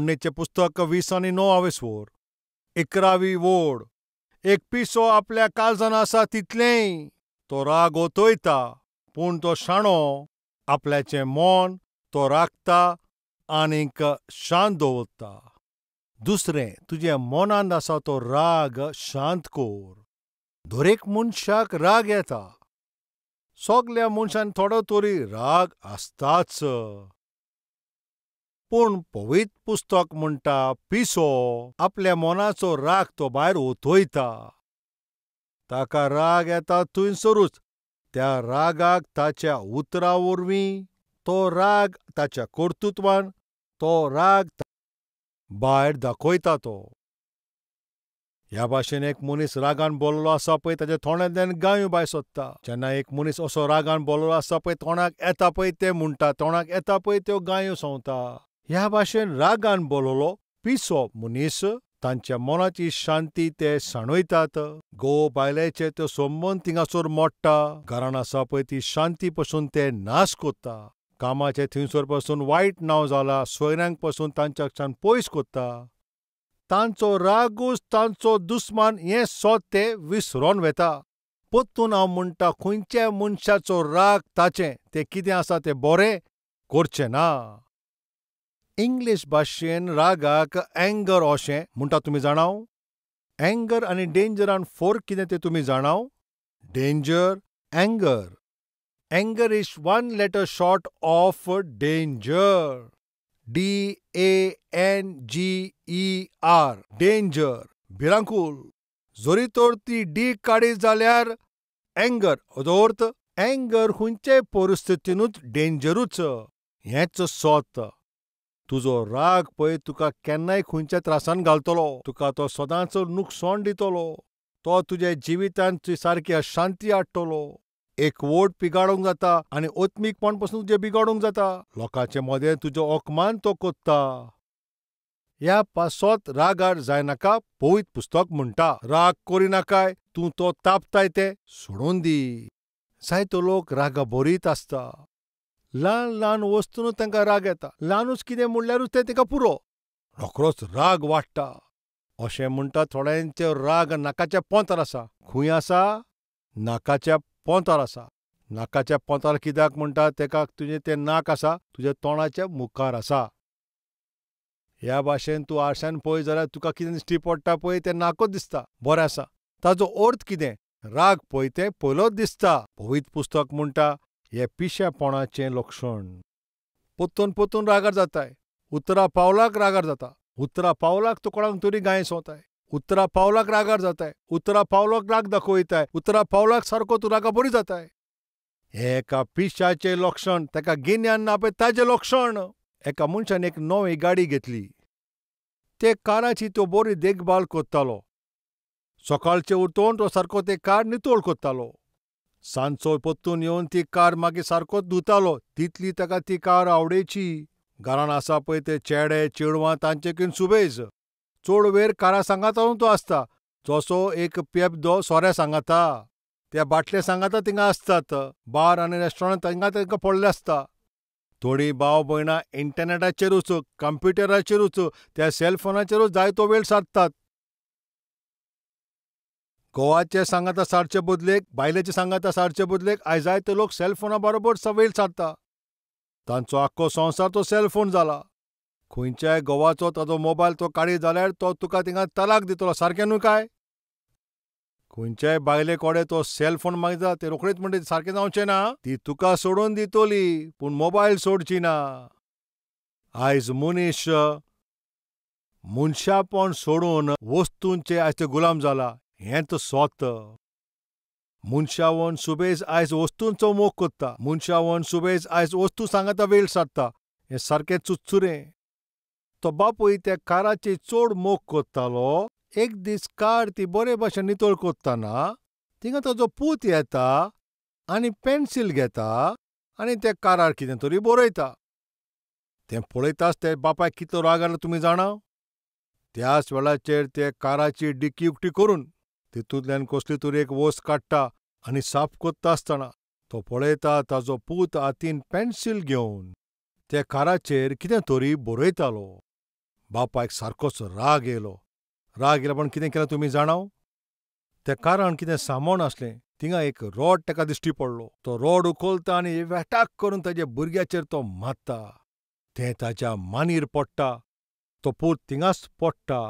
म्हणणेचें पुस्तक 20 आनी 9 वोर 11वी वोड. एक पिसो आपल्या काळजान आसा तितलेंय तो राग ओतयता, पूण तो शाणो आपल्याचें मन तो राखता आनीक शांत दवरता. दुसरें, तुज्या मनांत आसा तो राग शांत कर. दरेक मनशाक राग येता. सगल्या मनशान थोडो तरी राग आसताच. पूण पवित्र पुस्तक म्हणटा पिसो आपल्या मनाचो राग तो भायर ओतयता. ताका राग येता थंयसरूच. त्या रागाक ताच्या उतरां वरवीं, तो राग ताच्या कर्तृत्वान, तो राग भायर दाखयता तो. ह्या भाशेन एक मनीस रागान बोल्लो आसा पळय ताच्या तोंडांतल्यान गायो भायर सोदता. जेन्ना एक मनीस असो रागान बोल्लो आसा पळय तोंडाक येता पळय तें म्हणटा, तोंडाक येता पळय त्यो गायो सोंवता. ह्या भाशेन रागान बोल्लो पिसो मनीस तांच्या मनाची शांती ते सांडयतात. घोव बायलेचे त्यो संबंद थिंगासर मोडटा. घरान आसा पळय ती शांती पसून ते नाश करता. कामाचे थंयसर पसून वायट नांव जाला, सोयऱ्यांक पसून तांच्याच्यान पयस करता. तांचो रागूच तांचो दुस्मान हें सोद ते विसरोन वेता. परतून हांव म्हणटा खंयच्या मनशाचो राग ताचें तें कितें आसा तें बरें करचें ना. इंग्लीश भाशेन रागाक एंगर अशें म्हणटा, तुमी जाणाव? एंगर आनी डेंजरान फरक कितें तें तुमी जाणाव? Danger, anger. Anger is one letter short of danger. D-A-N-G-E-R, danger, भिरांकूळ. जरी तर ती डी काडी जाल्यार एंगर, हाजो अर्थ एंगर खंयचेय परिस्थितीनूच डेंजरूच. हेंच सत. तुजो राग पळय तुका केन्नाय खंयच्या त्रासान घालतलो. तुका तो सदांच नुकसाण दितलो. तो तुज्या जिवितांत सारकी अशांती हाडटलो. एक वोट पिगाडूंक जाता आनी आत्मीकपण पसून तुजें बिगाडूंक जाता. लोकांचे मदें तुजो अपमान तो कोत्ता. ह्या पासत रागार जायनाका. पवित्र पुस्तक म्हणटा राग करिनाकाय, तूं तो तापताय तें सोडून दी. जायतो लोक रागा भरीत आसता. ल्हान ल्हान वस्तून तांकां राग येता. ल्हानूच कितें म्हणल्यारूच तें ताका पुरो, रोखडोच राग वाडटा. अशें म्हणटा थोड्यांचे राग नाकाच्या पोंतार आसा. खंय आसा? नाकाच्या पोंतार आसा. नाकाच्या पोंतार कित्याक म्हणटा? तेका तुजें तें नाक आसा तुज्या तोंडाच्या मुखार आसा. ह्या भाशेन तूं आरशान पळय जाल्यार तुका कितें दिश्टी पडटा पळय तें नाकूच दिसता. बरें आसा. ताजो अर्थ कितें? राग पळय तें पयलोच दिसता. पवित्र पुस्तक म्हणटा हें पिशेपणाचें लक्षण. परतून परतून रागार जाताय. उतरा पावलाक रागार जाता. उतरा पावलाक तूं कोणाक तरी गाय सोंवताय. उतरा पावलाक रागार जाताय. उतरा पावलाक राग दाखयताय. उतरा पावलाक सारको तूं रागा बरी जाताय. हें एका पिशाचें लक्षण. ताका गिन्यान ना पळय ताजें लक्षण. एका मनशान एक नवी गाडी घेतली. ते काराची तो बरी देखभाल करतालो. सकाळचें उठोवन तो सारको तें कार नितळ करतालो. सांजचो परतून येवन ती कार मागीर सारकोच धुतालो. तितली ताका ती कार आवडेची. घरान आसा पळय ते चेडे चेडवां तांचेकीन सुबेज. चड वेळ कारा सांगाता तो आसता. जसो एक पेपदो सोऱ्या सांगाता, त्या बाटले सांगाता थिंगा आसतात. बार आनी रेस्टॉरंट थिंगा तांकां पडले आसता. थोडीं भाव भयणां इंटरनॅटाचेरूच, कंप्युटराचेरूच, त्या सेलफोनाचेरूच जायतो वेळ सारतात. घोवाचे सांगाता सारचे बदलेक, बायलेचे सांगाता सारचे बदलेक आयज जायते लोक सेलफोना बरोबर वेळ सारता. तांचो आख्खो संवसार तो सेलफोन जाला. खंयच्याय घोवाचो ताजो मोबायल तो काडी जाल्यार तो तुका थिंगा तलाक दितलो. सारकें न्हू काय? खंयच्याय बायले कडेन तो सेलफोन मागता ते रोखडीच म्हणटा सारकें जावचें ना, ती तुका सोडून दितली पूण मोबायल सोडची ना. आयज मनीस मनशापण सोडून वस्तूंचे आयज ते गुलाम जाला. हेंच सत. मनशावन सुबेज आयज वस्तूंचो मोग करता. मनशावन सुबेज आयज वस्तू सांगाता वेळ सारता. हें सारकें चुचुरें. तो बापूय त्या काराची चड मोग करतालो. एक दीस कार ती बरे भाशेन नितळ करतना थिंगा ताजो पूत येता आनी पेन्सील घेता आनी त्या कारार कितें तरी बरयता. तें पळयताच ते बापायक कितलो राग आयलो तुमी जाणा? त्याच वेळाचेर ते काराची डिकी उक्ती करून तितूंतल्यान कसली तरी एक वस्त काडटा आनी साफ करता आसतना तो पळयता ताजो पूत हातीन पेन्सील घेवन त्या काराचेर कितें तरी बरयतालो. बापायक सारकोच राग येयलो. राग येयलो पण कितें केलें तुमी जाणाव? तें कारण कितें सामोन आसलें. थिंगा एक रॉड ताका दिश्टी पडलो. तो रॉड उखलता आनी वेटाक करून ताज्या भुरग्याचेर तो मारता. तें ताज्या मानीर पडटा. तो पूत थिंगाच पडटा.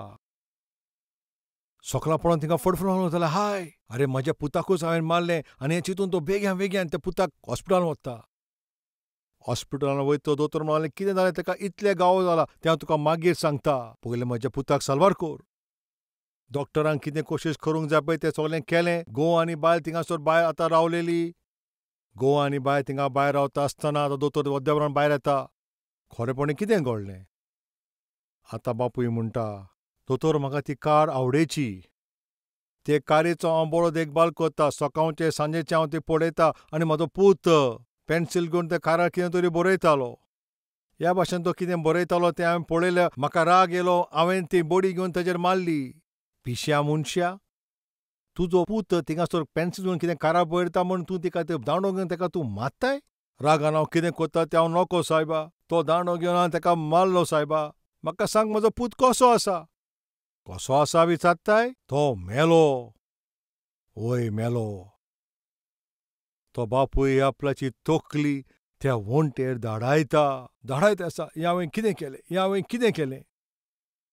सोकलां पळोवन थिंगा फडफडून जाल्यार हाय, अरे म्हज्या पुताकूच हांवें मारलें. आनी हें चिंतून तो बेग्यान बेग्यान त्या पुताक हॉस्पिटलान वता. हॉस्पिटलान वयता तो दोतोर म्हणलें, कितें जालें ताका इतलें गावो जाला तें हांव तुका मागीर सांगता, पयलें म्हज्या पुताक साल्वार कर. डॉक्टरान कितें कोशिश करूंक जाय पळय तें सगळें केलें. घोव आनी बायल थिंगासर बायल आतां रावलेली. घोव आनी बायल थिंगा भायर रावता आसतना आतां दोतोर वद्या भायर येता. खरेपणी कितें घडलें? आतां बापूय म्हणटा, दोतोर म्हाका ती कार आवडेची. ते कारीचो हांव बरो देखभाल करता. सकाळचें सांजेचें हांव ती पळयता आनी म्हजो पूत पेन्सील घेवन त्या कारार कितें तरी बरयतालो. ह्या भाशेन तो कितें बरयतालो तें हांवें पळयलें. म्हाका राग येयलो. हांवें ती बडी घेवन ताजेर मारली. पिश्या मनशा, तुजो पूत थिंगासर पेन्सील घेवन कितें कारार बरयता म्हूण तूं तिका ते दांडो घेवन ताका तूं मारताय? रागान हांव कितें करता तें हांव नको सायबा. तो दांडो घेवन हांवें ताका मारलो सायबा. म्हाका सांग म्हजो पूत कसो आसा? कसो आसा विचारताय? तो मेलो. वय मेलो. तो बापूय आपल्याची तकली त्या वणटेर धाडायता धाडायत आसा. हें हांवें कितें केलें, हें हांवें कितें केलें?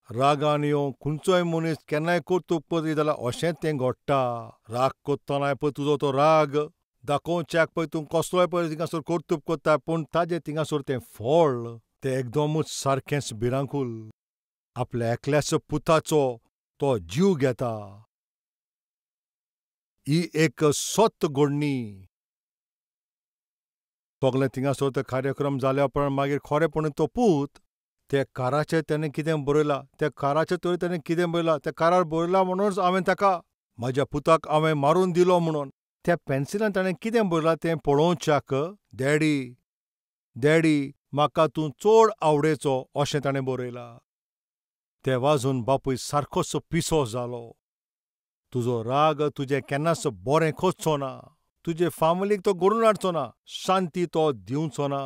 रागान येवन खंयचोय मनीस केन्नाय कर्तूब करता जाल्यार अशेंच तें घडटा. राग करतनाय पळय तुजो तो राग दाखोवच्याक पळय तूं कसलोय पळय थिंगासर कर्तूब करता, पूण ताजें थिंगासर तें फळ तें एकदमूच सारकेंच भिरांकूल. आपल्या एकल्याच पुताचो तो जीव घेता. ही एक सत घडणी. सगळें थिंगासर ते कार्यक्रम जाल्या उपरांत मागीर खरेपणी तो पूत त्या काराचेर तेणें कितें बरयलां, त्या काराचेर तरी तेणें कितें बरयलां, त्या कारार बरयलां म्हणूनच हांवें ताका म्हज्या पुताक हांवें मारून दिलो म्हणून. त्या पेन्सिलान ताणें कितें बरयलां तें पळोवच्याक, डॅडी डॅडी म्हाका तूं चड आवडेचो अशें ताणें बरयलां. तें वाजून बापूय सारकोच पिसो जालो. तुजो राग तुजें केन्नाच बरें करचो ना. तुजे फामिलीक तो घडोवन हाडचो ना. शांती तो दिवचो ना.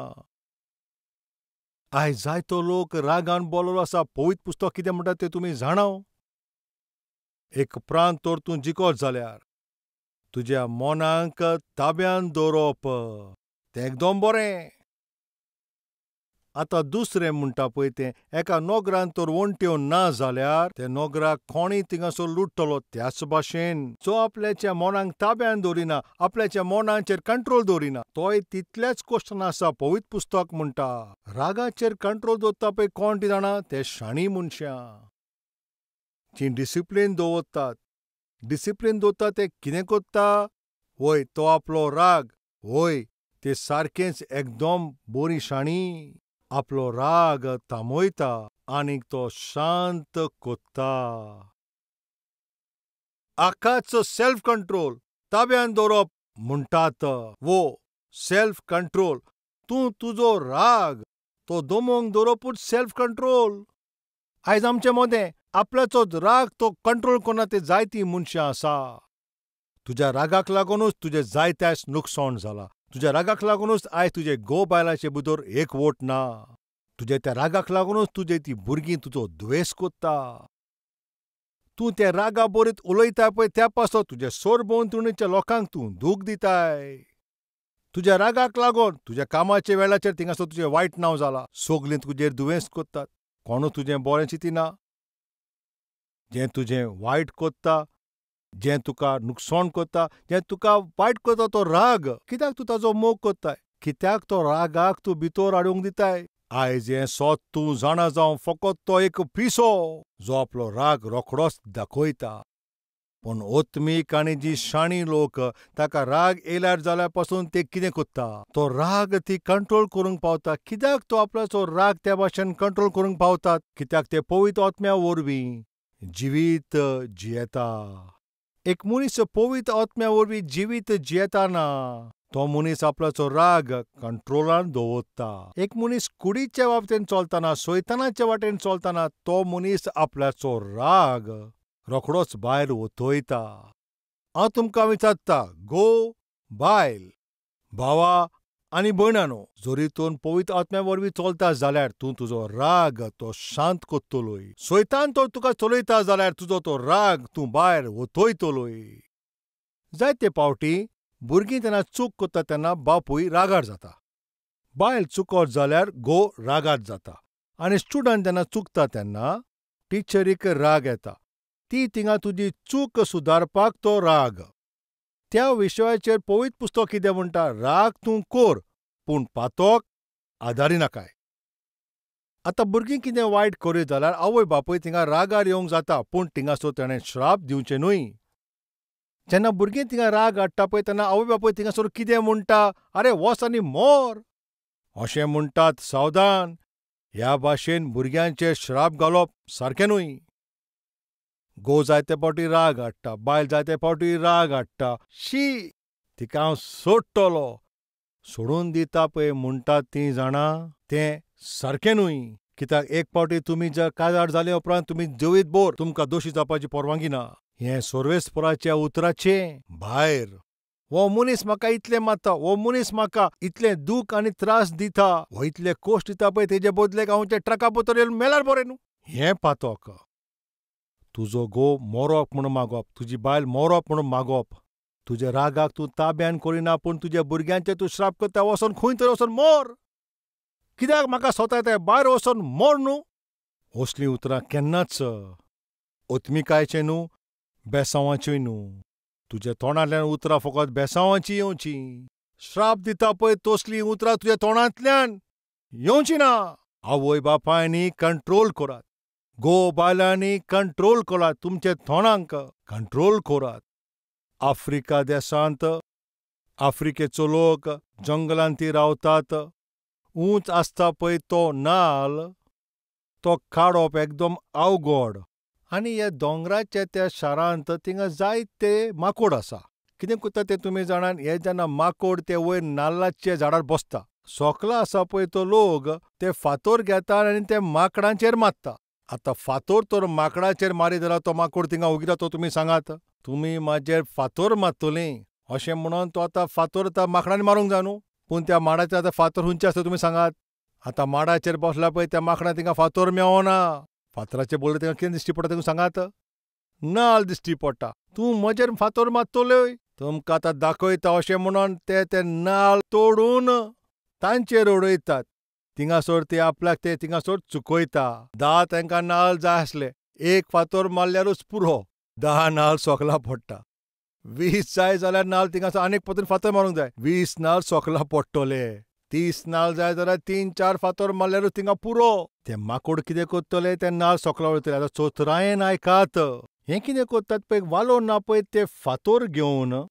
आयज जायतो लोक रागान बोल्लो आसा. पवित्र पुस्तक कितें म्हणटा तें तुमी जाणाव? एक प्रांत तर तूं जिखत जाल्यार तुज्या मनाक ताब्यान दवरप तें एकदम बरें. आतां दुसरें म्हणटा पळय तें एका नोगरान तर वणट्यो ना जाल्यार ते नोगराक कोणूय थिंगासर लुट्टलो. त्याच भाशेन जो आपल्याच्या मनाक ताब्यान दवरिना, आपल्याच्या मनाचेर कंट्रोल दवरिना, तोय तितल्याच क्वेश्चन आसा. पवित्र पुस्तक म्हणटा रागाचेर कंट्रोल दवरता पळय कोण ती जाणा? ते शाणी मनशां जी डिसिप्लीन दवरतात. डिसिप्लीन दवरता ते कितें करता? वय तो आपलो राग, वय ते सारकेंच एकदम बरी शाणी आपलो राग थांबयता आनीक तो शांत करता. हाकाच सेल्फ कंट्रोल ताब्यान दवरप म्हणटात. वो सेल्फ कंट्रोल, तूं तुजो राग तो दमोवंक दवरपूच सेल्फ कंट्रोल. आयज आमचे मदें आपल्याचो राग तो कंट्रोल करना ते जायतीं मनशां आसा. तुज्या रागाक लागुनूच तुजें जायते आयज नुकसाण जालां. तुज्या रागाक लागुनूच आयज तुजे घोव बायलाचे भितर एकवट ना. तुज्या त्या रागाक लागुनूच तुजे ती भुरगीं तुजो द्वेस करता. तूं त्या रागा बरीत उलयता पळय त्या पासत तुज्या सरभोंवतणीच्या लोकांक तूं दूख दिताय. तुज्या रागाक लागून तुज्या कामाच्या वेळाचेर थिंगासर तुजें वायट नांव जालां. सगलीं तुजेर दुयेंस करतात. कोणू तुजें बरें चिंतिना. जें तुजें वायट करता, जें तुका नुकसाण करता, जें तुका वायट करता तो राग कित्याक तूं ताजो मोग करताय? कित्याक तो रागाक तूं भितर हाडूंक दिताय? आयज हें सत तूं जाणा जावं, फकत तो एक पिसो जो आपलो राग रोखडोच दाखयता. पूण ओत्मीक आनी जी शाणी लोक ताका राग येयल्यार जाल्यार पासून ते कितें करता? तो राग ती कंट्रोल करूंक पावता. कित्याक तो आपल्याचो राग त्या भाशेन कंट्रोल करूंक पावतात? कित्याक ते पवित्र आत्म्या वरवीं जिवीत जियेता. एक मनीस पवित्र आत्म्या वरवीं जिवीत जियेताना तो मनीस आपल्याचो राग कंट्रोलान दवरता. एक मनीस कुडीच्या वाटेन चलतना, सैतानाच्या वाटेन चलतना तो मनीस आपल्याचो राग रोखडोच भायर ओतयता. हांव तुमकां विचारता, घोव बायल, भावा आनी भयणांनो, जरी तूं पवित्र आत्म्या वरवीं चलता जाल्यार तूं तुजो राग तो शांत करतलोय. सैतान तर तुका चलयता जाल्यार तुजो तो राग तूं भायर वतयतलोय. जायते फावटी भुरगीं जेन्ना चूक करता तेन्ना बापूय रागार जाता. बायल चुकत जाल्यार घोव रागार जाता. आनी स्टुडंट जेन्ना चुकता तेन्ना टिचरीक राग येता. ती थिंगा तुजी चूक सुदारपाक तो राग. त्या विशयाचेर पवित्र पुस्तक कितें म्हणटा? राग तूं कर, पूण पातोक आदारी नाकाय. आतां भुरगीं कितें वायट करीत जाल्यार आवय बापूय थिंगा रागार येवंक जाता, पूण थिंगासर ताणें श्राप दिवचें न्हय. जेन्ना भुरगीं थिंगा राग हाडटा पळय तेन्ना आवय बापूय थिंगासर कितें म्हणटा? आरे वच आनी मोर अशें म्हणटात. सावधान, ह्या भाशेन भुरग्यांचेर श्राप घालप सारकें न्हय. घोव जायते फावटी राग हाडटा, बायल जायते फावटी राग हाडटा. शी, तिका हांव सोडटलो. सोडून दिता पळय म्हणटात तीं जाणा, तें सारकें न्हय. कित्याक एक फावटी तुमी जर काजार जाले उपरांत तुमी जिवीत भर तुमकां दोशी जावपाची परवानगी ना. हें सर्वेस्पराच्या उतराचें भायर. हो मनीस म्हाका इतलें मारता, हो मनीस म्हाका इतलें दूख आनी त्रास दिता, हो इतले कश्ट दिता पळय, तेजे बदलेक हांव त्या ट्रका भितर येवन मेल्यार बरें न्हू. हें पातक. तुजो घोव मरोप म्हूण मागप, तुजी बायल मरोप म्हूण मागप. तुज्या रागाक तूं ताब्यान करिना, पूण तुज्या भुरग्यांचेर तूं श्राप करता. वचोन खंय तरी वचोन मोर. कित्याक म्हाका सोताय भायर वचोन मोर न्हू. असलीं उतरां केन्नाच ओत्मिकायचें न्हू, बेसांवाच्योय न्हू. तुज्या तोंडांतल्यान उतरां फकत बेसांवाचीं येवचीं. श्राप दिता पळय तसलीं उतरां तुज्या तोंडांतल्यान येवचीं ना. आवय बापायनी कंट्रोल करात, घोव बायलांनी कंट्रोल करात, तुमच्या तोंडांक कंट्रोल करात. आफ्रिका देशांत आफ्रिकेचो लोक जंगलांत ती रावतात. ऊंच आसता पळय तो नाल, तो काडप एकदम अवघड. आनी ह्या दोंगराच्या त्या शारांत थिंगा जायते माकोड आसा. कितें करता ते तुमी जाणात? हे जेन्ना माकोड ते वयर नाल्लाच्या झाडार बसता, सोकला आसा पळय तो लोक ते फातोर घेतात आनी ते माकडांचेर मारता. आतां फातोर तर माकडाचेर मारीत जाल्यार तो माकोड थिंगा उगी रावता. तुमी सांगात, तुमी म्हाजेर फातोर मारतलीं अशें म्हणून तो आतां फातोर आतां माकडांनी मारूंक जाय न्हू. पूण त्या माडाचेर आतां फातोर खंयचे आसता तुमी सांगात? आतां माडाचेर बसला पळय त्या माकडां थिंगा फातोर मेवना. फातराचे बोले थिंगा कितें दिश्टी पडटा तुमी सांगात? नाल दिश्टी पडटा. तूं म्हजेर फातोर मारतल्योय, तुमकां आतां दाखयता अशें म्हणून ते ते नाल तोडून तांचेर उडयतात. थिंगासर ते आपल्याक ते थिंगासर चुकयता. 10 तांकां नाल जाय आसले, एक फातोर मारल्यारूच पुरो, 10 नाल सोकला पडटा. 20 जाय जाल्यार नाल थिंगासर आनीक परतून फातर मारूंक जाय, 20 नाल सोकला पडटले. 30 नाल जाय जाल्यार 3-4 फातर मारल्यारूच थिंगा पुरो. ते माकोड कितें करतले? ते नाल सोकला उडयतले. आतां चतुरायेन आयकात, हें कितें करतात पळय, वालोर ना पळय ते फातोर घेवन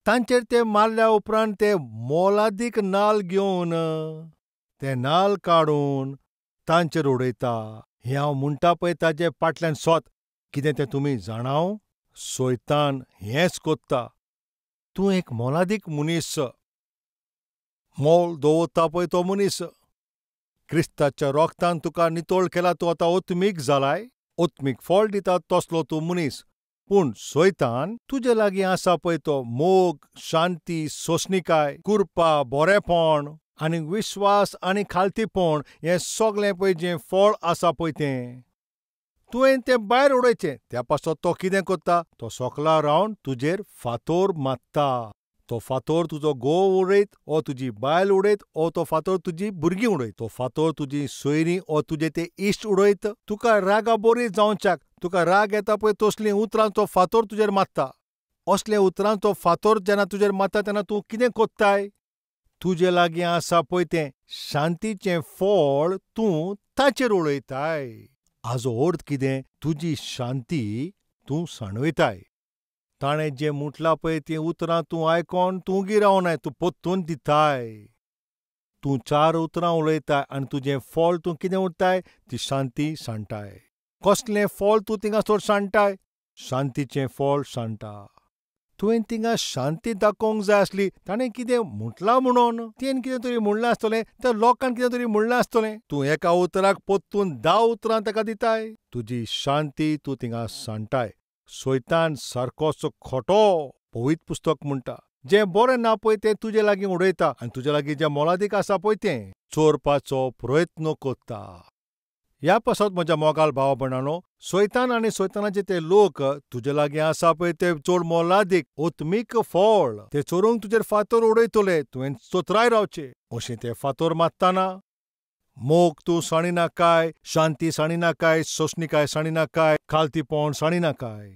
तांचेर ते मारल्या उपरांत ते मोलादीक नाल घेवन ते नाल काडून तांचेर उडयता. हें हांव म्हणटा पळय ताजे फाटल्यान सोत कितें तें तुमी जाणाव? सैतान हेंच कोत्ता. तूं एक मोलादीक मनीस, मोल दवरता पळय तो मनीस. क्रिस्ताच्या रोगतान तुका नितळ केला, तूं आतां ओत्मीक जालाय, ओत्मीक फळ दिता तसलो तूं मनीस. पूण सैतान तुजे लागीं आसा पळय तो मोग, शांती, सोंसणिकाय, कृपा, बरेपण आनी विश्वास आनी खालतीपण, हें सगळें पळय जें फळ आसा पळय तें तुवें तें भायर उडयचें. त्या पासत तो कितें करता? तो सोकला रावन तुजेर फातोर मारता. तो फातोर तुजो घोव उडयत, ओ तुजी बायल उडयत, ओ तो फातोर तुजी भुरगीं उडयत, तो फातोर तुजी सोयरीं ओ तुजे ते इश्ट उडयत. तुका रागा बरी जावच्याक, तुका राग येता पळय तसलीं उतरां तो फातोर तुजेर मारता. असले उतरां तो फातोर जेन्ना तुजेर मारता तेन्ना तूं कितें कोत्ताय? तुजे लागीं आसा पळय तें शांतीचें फळ तूं ताचेर उडयताय. हाजो अर्थ कितें? तुजी शांती तूं सांडवयताय. ताणें जें म्हटलां पळय तीं उतरां तूं आयकोन तूं उगी रावनाय, तूं परतून दिताय. तूं 4 उतरां उलयताय आनी तुजें फळ तूं कितें उरताय? ती शांती सांडटाय. कसलें फळ तूं थिंगासर सांडटाय? शांतीचें फळ सांडटा. तुवें थिंगा शांती दाखोवंक जाय आसली. ताणें कितें म्हटलां म्हणून तेणें कितें तरी म्हणलां आसतलें, त्या लोकान कितें तरी म्हणलां आसतलें. तूं एका उतराक परतून 10 उतरां ताका दिताय. तुजी शांती तूं थिंगा सांडटाय. सैतान सारकोसो खोटो. पवित्र पुस्तक म्हणटा, जें बरें ना पळय तें तुजे लागीं उडयता आनी तुजे लागीं जें मोलादीक आसा पळय तें चोरपाचो प्रयत्न करता. ह्या पासत म्हज्या मोगाल भाव भयणांनो, सैतान आनी सैतानाचे ते लोक तुजे लागीं आसा पळय ते चड मोलादीक आत्मीक फळ ते चोरूंक तुजेर फातर उडयतले. तुवें चतराय रावचें. अशें ते फातर मारतना मोग तूं साणिनाकाय, शांती साणिनाकाय, सोंसणीकाय साणिनाकाय, खालतीपण साणिनाकाय.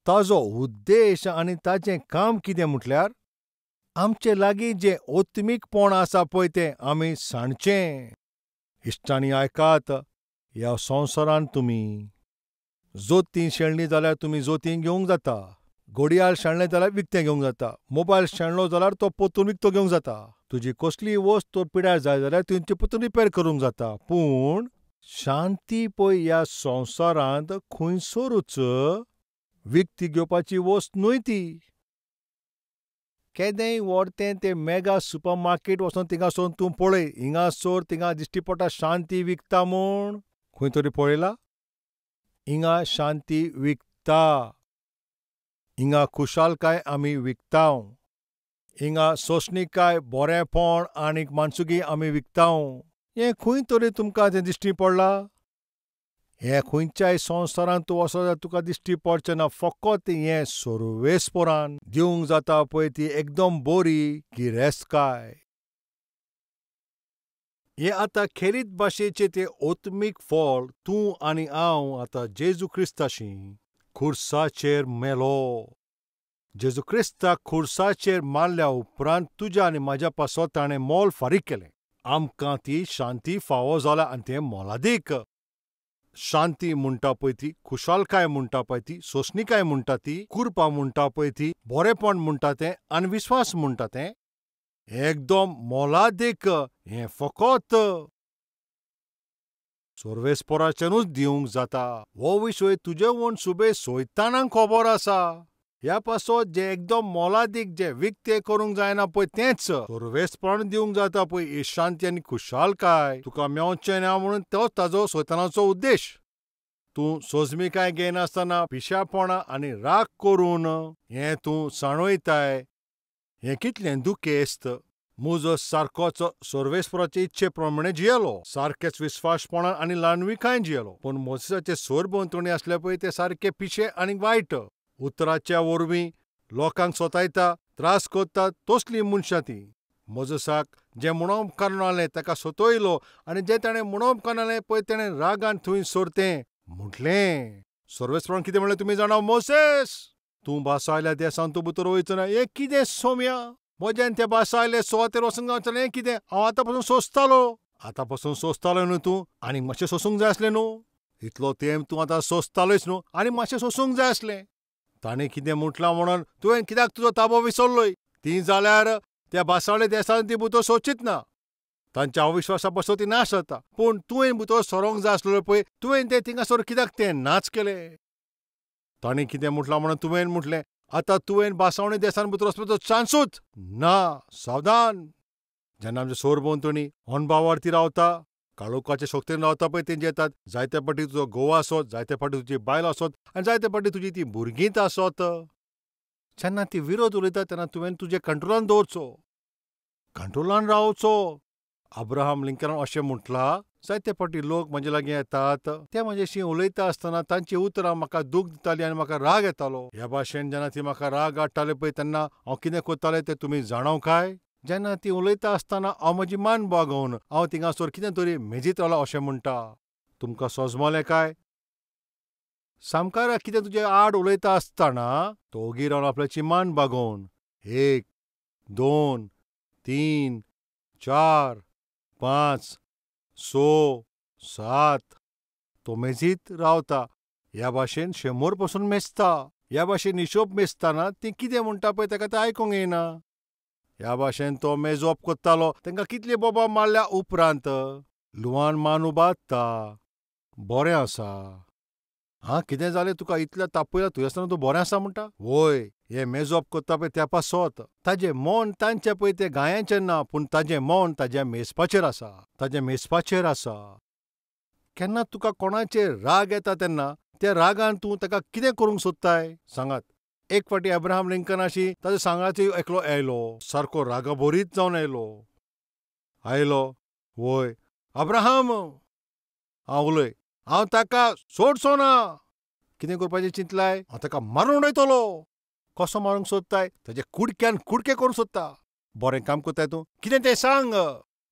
ताजो उद्देश आनी ताजें काम कितें म्हटल्यार आमचे लागीं जें आत्मीकपण आसा पळय तें आमी सांडचें. इश्टांनी आयकात, ह्या संवसारांत तुमी जोतीं शेणलीं जाल्यार तुमी जोतीं घेवंक जाता, घडयाळ शेणलें जाल्यार विकतें घेवंक जाता, मोबायल शेणलो जाल्यार तो परतून विकतो घेवंक जाता, तुजी कसलीय वस्त पिड्यार जाय जाल्यार तुवें ती परतून रिपेर करूंक जाता. पूण शांती पळय ह्या संवसारांत खंयसरूच विकती घेवपाची वस्त न्हय ती. केदेंय व्हड तें मेगा सुपर मार्केट वचोन थिंगासोन तूं पळय, हिंगासर थिंगा दिश्टी पडटा शांती विकता म्हूण. खंय तरी पळयला? हिंगा शांती विकता, हिंगा खुशालकाय आमी विकता, हिंगा सोंसणीकाय, बरेंपण आनी मानसुकी आमी विकता. हें खंय तरी तुमकां तें दिश्टी पडलां? हें खंयच्याय संवसारांत तूं वचत जाल्यार तुका दिश्टी पडचें ना. फकत हें सर्वेस्परान दिवंक जाता पळय ती एकदम बरी गिरेस्तकाय. हें आतां खेरीत भाशेचें तें आत्मीक फळ तूं आनी हांव आतां जेजू क्रिस्ताशी खुर्साचेर मेलो. जेजू क्रिस्ताक खुर्साचेर मारल्या उपरांत तुज्या आनी म्हाज्या पासत ताणें मोल फारीक केलें. आमकां ती शांती फावो जाल्या आनी तें मोलादीक. शांती म्हणटा पळय ती, खुशालकाय म्हणटा पळय ती, सोंसणीकाय म्हणटा ती, कृपा म्हणटा पळय ती, बरेपण म्हणटा तें आनी विस्वास म्हणटा तें एकदम मोलादीक. हें फकत सर्वेस्पराच्यानूच दिवंक जाता. हो विशय तुजे वण सुबे सैतानाक खबर आसा. ह्या पासत जें एकदम मोलादीक जें विकतें करूंक जायना पळय तेंच सर्वेस्परान दिवंक जाता पळय ही शांती आनी खुशालकाय तुका मेवचें ना म्हणून तोच ताजो सैतानाचो उद्देश. तूं सोजमिकाय घेयनासतना पिशापणां आनी राग करून हें तूं सांडयताय. हें कितलें दुखेस्त. मुजो सारकोच सर्वेस्पराचे इच्छे प्रमाणे जियेलो, सारकेच विस्वासपणान आनी ल्हानविकायेन जियेलो. पूण मोझेसाचे सरभोंवतणी आसले पळय ते सारके पिशे आनी वायट उतराच्या वरवीं लोकांक सोतायता, त्रास करता तसलीं मनशां तीं. मोझेसाक जें म्हणप उपकारनालें ताका सतयलो आनी जें ताणें म्हणप उपकारनालें पळय तेणें रागान थंय सोरतें म्हटलें. सर्वेस्परान कितें म्हणलें तुमी जाणा? मोसेस, तूं भासायल्या देसान तूं भितर वयचो ना. हें कितें सोम्या? म्हज्यान त्या भासायले सुवातेर वचूंक गावचें ना. हें कितें? हांव आतां पसून सोंसतालो. आतां पसून सोंसतालो न्हू तूं, आनी मातशें सोंसूंक जाय आसलें न्हू. इतलो तेंप तूं आतां सोंसतालोच न्हू, आनी मातशें सोंसूंक जाय आसलें. ताणें कितें म्हटलां म्हणून तुवें कित्याक तुजो ताबो विसरलोय? ती जाल्यार त्या भासावले देसान ती भितर सोचीत ना, तांच्या अविश्वासा पासून ती नाश जाता. पूण तुवें भितर सरोंक जाय आसलें पळय, तुवें तें थिंगासर कित्याक तें नाच केलें? ताणें कितें म्हटलां म्हणून तुवें म्हटलें आतां तुवें भासावणे देसान भितर वचपाचो चान्सूच ना. सावधान. जेन्ना आमच्या सरभोंवतणी अणभावार्थी रावता, काळोखाचे शक्तीन रावता पळय तेंचे येतात. जायते फावटी तुजो घोव आसत, जायते फावटी तुजी बायल आसत आनी जायते फावटी तुजी ती भुरगींच आसत. जेन्ना ती विरोध उलयता तेन्ना तुवें तुजे कंट्रोलान दवरचो, कंट्रोलान रावचो. अब्राहम लिंकनान अशें म्हटलां, जायते फावटी लोक म्हजे लागीं येतात, ते म्हजेशी उलयता आसतना तांची उतरां म्हाका दूख दितालीं आनी म्हाका राग येतालो. ह्या भाशेन जेन्ना ती म्हाका राग हाडटाले पळय तेन्ना हांव कितें करतालें तें तुमी जाणाव काय? जेन्ना ती उलयता आसतना हांव म्हजी मान बागोवन हांव थिंगासर कितें तरी मेजीत रावला अशें म्हणटा. तुमकां सोजमलें काय? सामकाराक कितें तुजे आड उलयता आसतना तो ओगी रावन आपल्याची मान बागोवन 1 2 3 4 5 6 7 तो मेजीत रावता. ह्या भाशेन 100 पसून मेजता. ह्या भाशेन हिशोब मेजतना ती कितें म्हणटा पळय ताका तें आयकूंक येना. ह्या भाशेन तो मेजोप करतालो. तांकां कितले बोबा मारल्या उपरांत लुवान मान उबारता, बरें आसा. हां, कितें जालें तुका इतलें तापयलां, तुवें आसतना तूं बरें आसा म्हणटा? वय, हें मेजोप करता पळय त्या पासत ताजें मन तांचें पळय तें गायांचें ना, पूण ताजें मन ताज्या मेजपाचेर आसा, ताजें मेजपाचेर आसा. केन्ना तुका कोणाचेर राग येता तेन्ना त्या रागान तूं ताका कितें करूंक सोदताय सांगात? एक फावटी अब्राहम लिंकनाशी ताज्या सांगाती एकलो आयलो, सारको रागाभरीत जावन आयलो. आयलो, वय अब्राहम, हांव उलय, हांव ताका सोडचो ना. कितें करपाचें चिंतलाय? हांव ताका मारून उडयतलो. कसो मारूंक सोदताय? ताजे कुडक्यान कुडके करूंक सोदता. बरें काम करताय तूं, कितें तें सांग.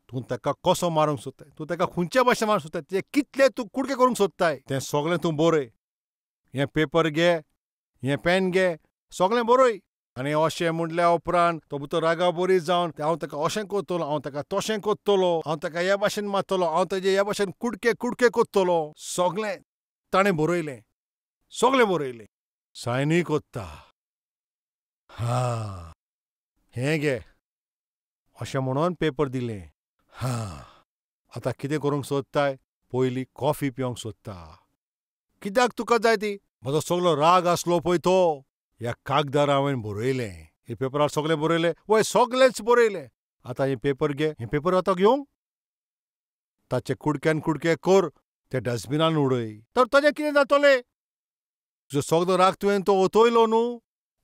तूं ताका कसो मारूंक सोदताय, तूं ताका खंयच्या भाशेन मारूंक सोदताय, ते कितले तूं कुडके करूंक सोदताय तें सगळें तूं बरय. हें पेपर घे, हें पेन घे, सगळें बरय. आनी अशें म्हणल्या उपरांत तो भितर रागाबरी जावन हांव ताका अशें करतलो, हांव ताका तशें करतलो, हांव ताका ह्या भाशेन मारतलो, हांव ताजे ह्या भाशेन कुडके कुडके करतलो. सगळें ताणें बरयलें, सगळें बरयलें. सायनूय कोत्ता. हा, हें घे अशें म्हणून पेपर दिलें. हा, आतां कितें करूंक सोदताय? पयलीं कॉफी पिवंक सोदता. कित्याक तुका जाय ती? म्हजो सगळो राग आसलो पळय तो ह्या कागदार हांवें बरयलें. हे पेपरार सगळें बरयलें, वय सगळेंच बरयलें. आतां हें पेपर घे, हें पेपर आतां घेवंक ताचे कुडक्यान कुडके कर, ते डस्टबिनान उडय. तर ताजें कितें जातलें? तुजो सगळो राग तुवें तो ओतयलो न्हू,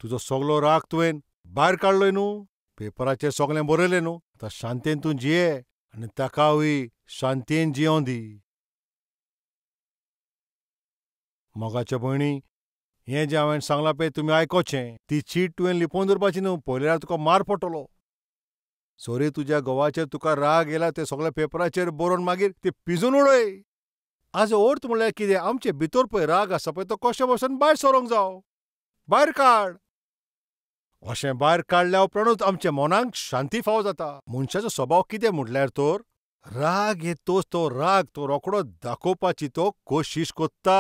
तुजो सगळो राग तुवें भायर काडलो न्हू, पेपराचेर सगळें बरयलें न्हू. आतां शांतेन तूं जिये आनी ताकाय शांतेन जियों दी. मोगाच्या भयणी, हें जें हांवें सांगलां पळय तुमी आयकोचें. ती चीट तुवें लिपोवन दवरपाची न्हू, पळयल्यार तुका मार पडटलो. सरी तुज्या घोवाचेर तुका राग येयला तें सगळें पेपराचेर बरोवन मागीर ती पिजून उडय. हाजो अर्थ म्हणल्यार कितें? आमचे भितर पळय राग आसा पळय तो कशे भशेन भायर सरोंक जावो, भायर काड. अशें भायर काडल्या उपरांतूच आमच्या मनाक शांती फावो जाता. मनशाचो स्वभाव कितें म्हटल्यार तर राग येतोच तो राग तो रोखडो दाखोवपाची तो कोशिश कोत्ता.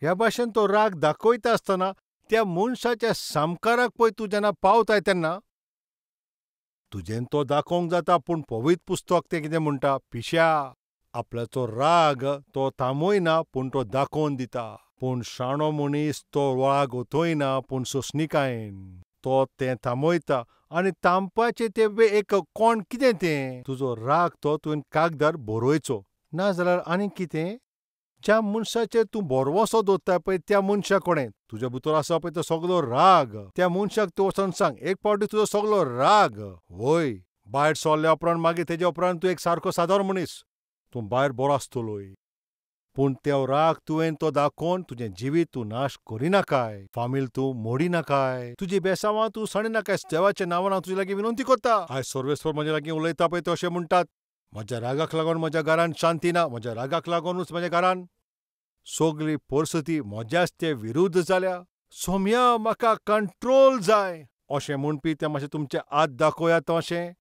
ह्या भाशेन तो राग दाखयता आसतना त्या मनशाच्या सामकाराक पळय तूं जेन्ना पावताय तेन्ना तुजेन तो दाखोवंक जाता. पूण पवित्र पुस्तक तें कितें म्हणटा? पिश्या, आपल्याचो राग तो थांबयना पूण तो दाखोवन दिता. पूण शाणो मनीस तो राग ओतयना पूण सोंसणिकायेन तो तें थांबयता. आनी थांबपाचें तें एक कोण कितें तें तुजो राग तो तुवें कागदार बरयचो, नाजाल्यार आनी कितें ज्या मनशाचेर तूं भरवंसो दवरता पळय त्या मनशा कडेन तुज्या भितर आसा पळय तो सगळो राग त्या मनशाक तूं वचोन सांग एक फावटी तुजो सगळो राग. वय भायर सरल्या उपरांत मागीर तेज्या उपरांत तूं एक सारको सादारण मनीस, तूं भायर बरो आसतलोय. पूण तो राग तुवें तो दाखोवन तुजें जिवीत तूं नाश करिनाकाय, फामील तूं मोडिनाकाय, तुजी बेसांवां तूं सांडिनाकाय. देवाच्या नांवान हांव तुजे लागीं विनंती करता. आयज सर्वेस्पर म्हज्या लागीं उलयता पळय ते अशें म्हणटात, म्हज्या रागाक लागून म्हज्या घरान शांती ना, म्हज्या रागाक लागूनच म्हज्या घरान सगळी परिस्थिती म्हज्याच ते विरुद्ध जाल्या. सोम्या म्हाका कंट्रोल जाय अशें म्हणपी ते मातशें तुमचे हात दाखयात अशें.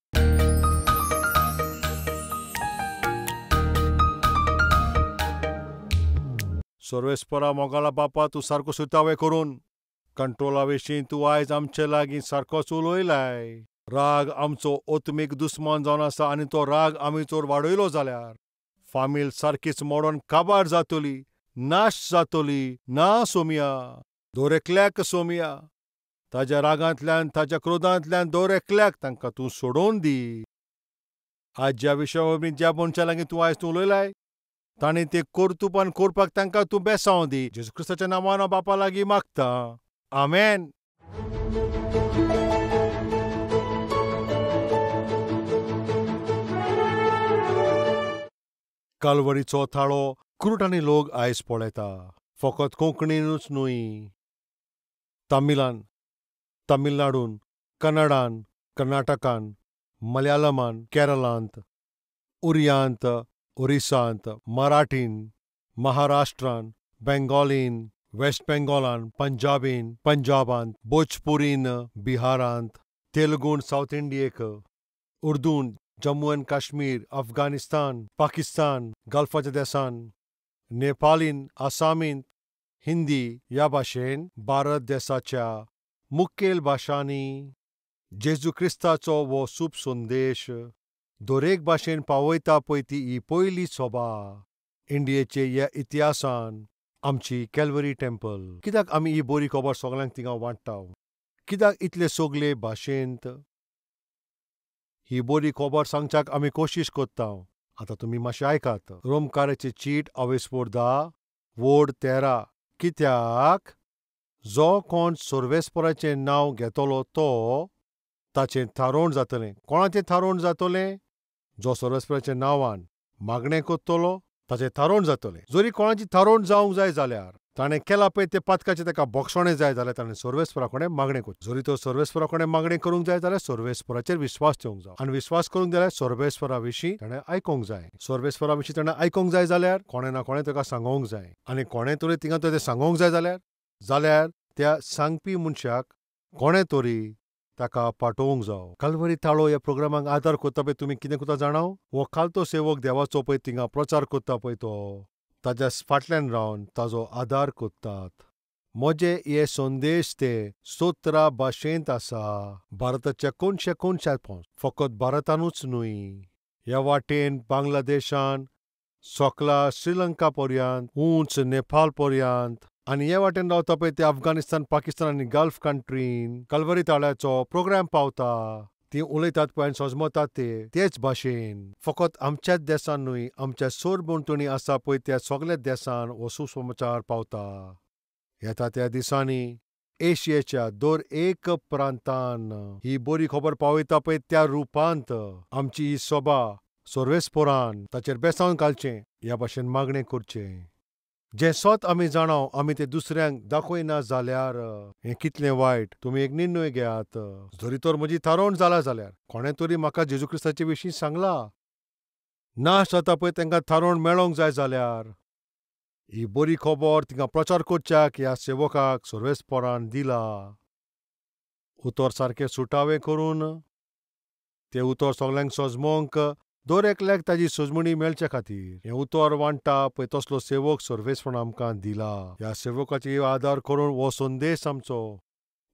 सर्वेस्परा मोगाला बापा, तूं सारको सुतावे करून कंट्रोला विशीं तूं आयज आमचे लागीं सारकोच उलयलाय. राग आमचो आत्मीक दुस्मान जावन आसा आनी तो राग आमी चड वाडयलो जाल्यार फामील सारकीच मोडोन काबार जातली, नाश जातली. ना सोम्या, दर एकल्याक सोम्या ताज्या रागांतल्यान ताज्या क्रोधांतल्यान दर एकल्याक तांकां तूं सोडोवन दी. आज ज्या विशया वरवीं ज्या मनशा लागीं तूं आयज तूं उलयलाय तांणी ते कर्तुपान करपाक तांकां तूं बेसांव दी. जेजू क्रिस्ताच्या नांवान हांव बापा लागीं मागतां, आमेन. कालवरीचो थाळो कुरुटांनी लोक आयज पळयता, फकत कोंकणीनूच न्हय, तमिळान, तमिळनाडून, कन्नडान, कर्नाटकान, मलयाळमान, केरळांत, उरियांत, ओरिसांत, मराठीन, महाराष्ट्रान, बेंगॉलीन, वेस्ट बेंगॉलान, पंजाबीन, पंजाबांत, भोजपुरीन, बिहारांत, तेलुगून सावथ इंडियेक, उर्दून, जम्मू एंड काश्मीर, अफगाणिस्तान, पाकिस्तान, गल्फाच्या देसान, नेपालीन, आसामीन, हिंदी ह्या भाशेन भारत देसाच्या मुखेल भाशांनी जेजू क्रिस्ताचो हो सूप संदेश दरेक भाशेन पावयता पळय ती ही पयली सभा इंडियेचे ह्या इतिहासान आमची कॅल्वरी टेम्पल. कित्याक आमी ही बरी खबर सगळ्यांक थिंगा वांट्टा? कित्याक इतले सगळे भाशेंत ही बरी खबर सांगच्याक आमी कोशिश करता? आतां तुमी मातशें आयकात. रोमकाराची चीट अवेस्पोर 10 वोड 13. कित्याक जो कोण सर्वेस्पराचें नांव घेतलो तो ताचें थारोवण जातलें. कोणाचें थारोवण जातलें? जो सर्वेस्पराच्या नांवान मागणें करतलो ताचें थारोवण जातलें. जरी कोणाची थारोवण जावंक जाय जाल्यार ताणें केलां पळय तें पातकाचें ताका बक्षणें जाय जाल्यार ताणें सर्वेस्परा कडेन मागणें करचें. जरी तो सर्वेस्परा कडेन मागणें करूंक जाय जाल्यार सर्वेस्पराचेर विस्वास ठेवंक जाय आनी विस्वास करूंक जाल्यार सर्वेस्परा विशीं ताणें आयकूंक जाय. सर्वेस्परा विशीं ताणें आयकूंक जाय जाल्यार कोणें ना कोणें ताका सांगोंक जाय आनी कोणें तरी थिंगा तें सांगोंक जाय जाल्यार त्या सांगपी मनशाक कोणें तरी ताका पाठोवंक जावो. कालवरी ताळो ह्या प्रोग्रामाक आदार करता पळय तुमी कितें करता जाणाव? हो खालतो सेवक देवाचो पळय थिंगा प्रचार करता पळय तो ताज्या फाटल्यान रावन ताजो आदार करतात. म्हजे हे संदेश ते 17 भाशेंत आसा. भारताच्या कोनशा कोनशात पावस, फकत भारतानूच न्हय, ह्या वाटेन बांगलादेशान सकला श्रीलंका पर्यंत, उंच नेपाळ पर्यंत आनी हे वाटेन रावता पळय ते अफगाणिस्तान, पाकिस्तान आनी गल्फ कंट्रीन कलवरी ताळ्याचो प्रोग्राम पावता. ती उलयतात पळय आनी सजमतात ते तेच भाशेन. फकत आमच्याच देसान न्हय, आमच्या सरभोंवतणी आसा पळय त्या सगल्या देसान हो सुसमाचार पावता. येता त्या दिसांनी एशियेच्या दर एक प्रांतान ही बरी खबर पावयता पळय त्या रुपांत आमची ही सभा सर्वेस्परान ताचेर बेसावन घालचें ह्या भाशेन मागणें करचें. जें सत आमी जाणाव आमी तें दुसऱ्यांक दाखयना जाल्यार हें कितलें वायट. तुमी एक निर्णय घेयात. जरी तर म्हजी थारोवण जाला जाल्यार कोणें तरी म्हाका जेजू क्रिस्ताचे विशीं सांगलां, नाश जाता पळय तांकां थारोवण मेळोंक जाय जाल्यार ही बरी खबर तिंगा प्रचार करच्याक ह्या सेवकाक सर्वेस्परान दिला. उतर सारकें सुटावें करून तें उतर सगल्यांक सजमोंक दर एकल्याक ताजी सजमणी मेळचे खातीर हें उतर वांट्टा पळय तसलो सेवक सर्वेस्परान आमकां दिला. ह्या सेवकाची आदार करून हो संदेश आमचो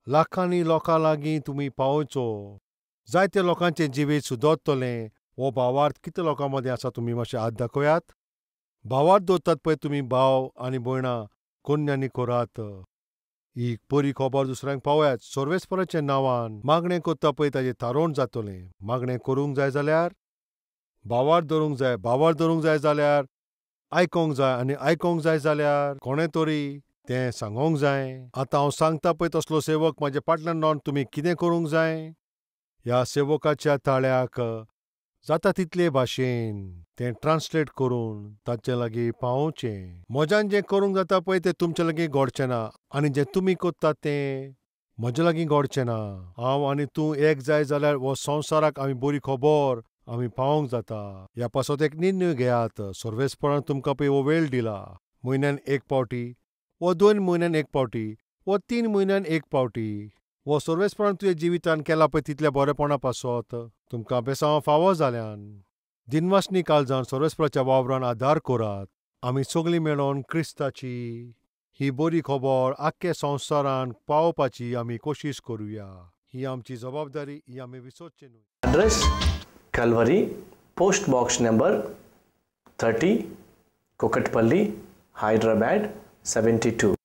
लाखांनी लोकां लागीं तुमी पावोवचो. जायते लोकांचें जिवीत सुदरतलें. हो भावार्थ कितल्या लोकां मदीं आसा तुमी मातशें हात दाखयात. भावार्थ दवरतात पळय तुमी भाव आनी भयणां कोन्यांनी करात. ही बरी खबर दुसऱ्यांक पावयात. सर्वेस्पराच्या नांवान मागणें करता पळय ताजें थारोवण जातलें. मागणें करूंक जाय जाल्यार भावार्थ धरूंक जाय, भावार्थ धरूंक जाय जाल्यार आयकोंक जाय आनी आयकोंक जाय जाल्यार कोणें तरी तें सांगोंक जाय. आतां हांव सांगता पळय तसलो सेवक म्हाज्या फाटल्यान रावन तुमी कितें करूंक जाय. ह्या सेवकाच्या ताळ्याक जाता तितले भाशेन तें ट्रान्सलेट करून ताचे लागीं पावोवचें. म्हज्यान जें करूंक जाता पळय तें तुमचे लागीं घडचें ना आनी जें तुमी करतात तें म्हज्या लागीं घडचें ना. हांव आनी तूं एक जाय जाल्यार हो संवसाराक आमी बरी खबर आमी पावोवंक जाता. ह्या पासत एक निर्णय घेयात. सर्वेस्परान तुमकां पळय हो वेळ दिला. म्हयन्यान एक पावटी वा 2 म्हयन्यान एक पावटी वा 3 म्हयन्यान एक पावटी हो सर्वेस्परान तुज्या जिवितान केला पळय तितल्या बरेपणा पासत तुमकां बेसांव फावो जाल्यान दिनवासनी काळजान सर्वेस्पराच्या वावरान आदार करात. आमी सगळीं मेळोन क्रिस्ताची ही बरी खबर आख्खे संवसारान पावोवपाची आमी कोशिश करुया. ही आमची जबाबदारी, ही आमी विसरची न्हय. Address Calvary, post box number 30, Kukatpally, Hyderabad 72.